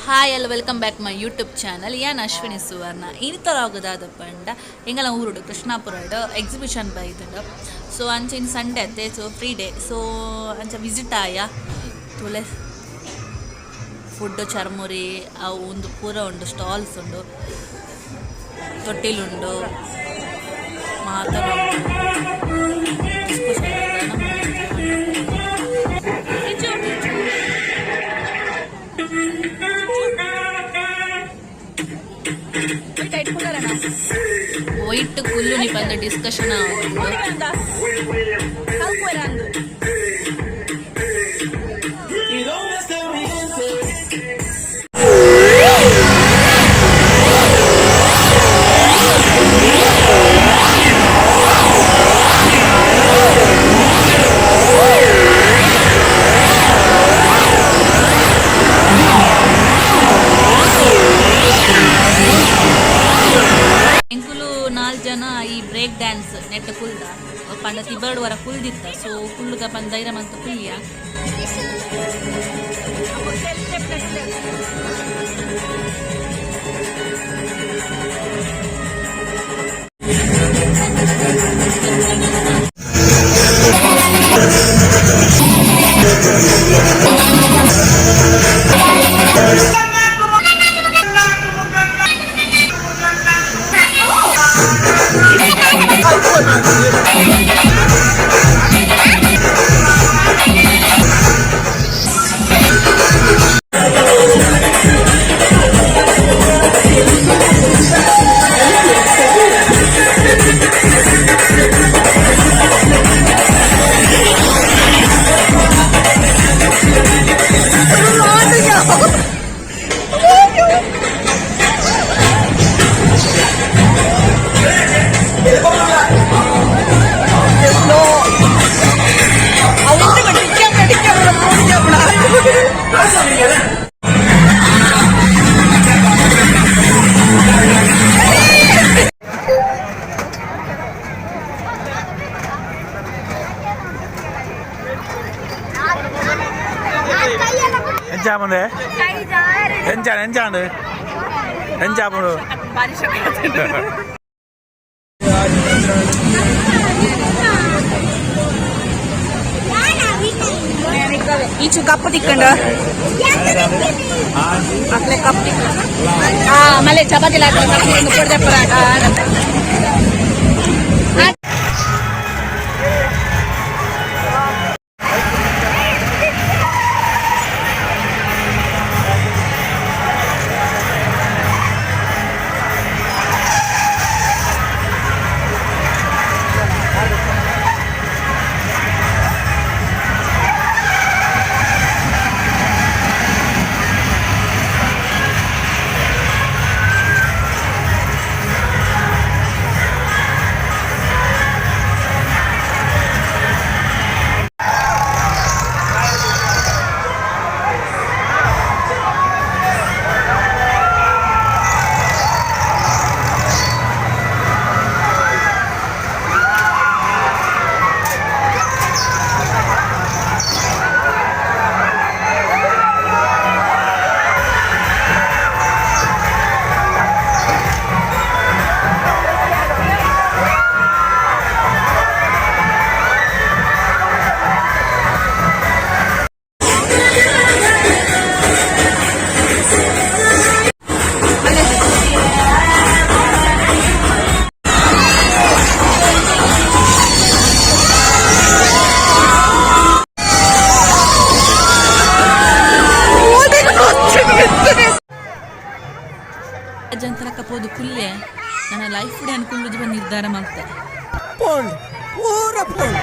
Hi all, welcome back my YouTube channel. ಯಾನ್ ಅಶ್ವಿನಿ ಸುವರ್ಣ. ಇನಿತ ಪಂಡ ಎಂಗಲ ಊರುಡು ಕೃಷ್ಣಾಪುರಡ್ ಎಕ್ಸಿಬಿಷನ್ ಬೈದುಂಡು. ಸೊ ಅಂಚ ಇನಿ ಸಂಡೇ ಅತ್ತೆ, ಸೊ ಫ್ರೀ ಡೇ, ಸೊ ಅಂಚ ವಿಸಿಟ್ ಆಯ. ತುಲೆ ಫುಡ್, ಚರ್ಮುರಿ ಅವು ಉಂದು ಪೂರ ಉಂಡು, ಸ್ಟಾಲ್ಸ್ ಉಂಡು, ತೊಟ್ಟಿಲುಂಡು, ಮಾತ ಉಂಡು. ವೈಟ್ ಕುಲ್ಲುನಿ ಪಂದ್ ಡಿಸ್ಕಷನ್ ಉಂಡು. ¿Y dónde está mi gente? ಎಂಕುಲು ನಾಲ್ ಜನ ಈ ಬ್ರೇಕ್ ಡ್ಯಾನ್ಸ್ ನೆಟ್ಟ್ ಕುಲ್ದ ಪಂಡ ತಿಬರ್ಡ್ ವರ ಕುಲ್ದಿತ್ತ. ಸೊ ಕುಲ್ಲುದ ಪಂದ್ ಧೈರ್ಯ ಮಂತ್ ಕುಲ್ಲಿಯ. ಎಂಚಾಪಂಡೆ ಎಂಚಾಣ ಎಂಚಾಂಡ್ ಎಂಚಾಪುಂಡು? ಈಚು ಕಪ್ಪು ತಿಕ್ಕಂಡು ಅಕ್ಲೆ ಕಪ್ ತಿಕ್ಕ. ಆಮೇಲೆ ಚಪಾತಿ ಕೊಡ್ದೆ. ಜಂತರಕ್ಕ ಪೋದು ಕುಲ್ಲೆ. ನನ್ನ ಲೈಫ್ ಅನ್ಕೊಂಡು ನಿರ್ಧಾರ ಮಾಡ್ತೆ. ಪೋಂಡ್ ಪೂರ ಪೋಂಡ್.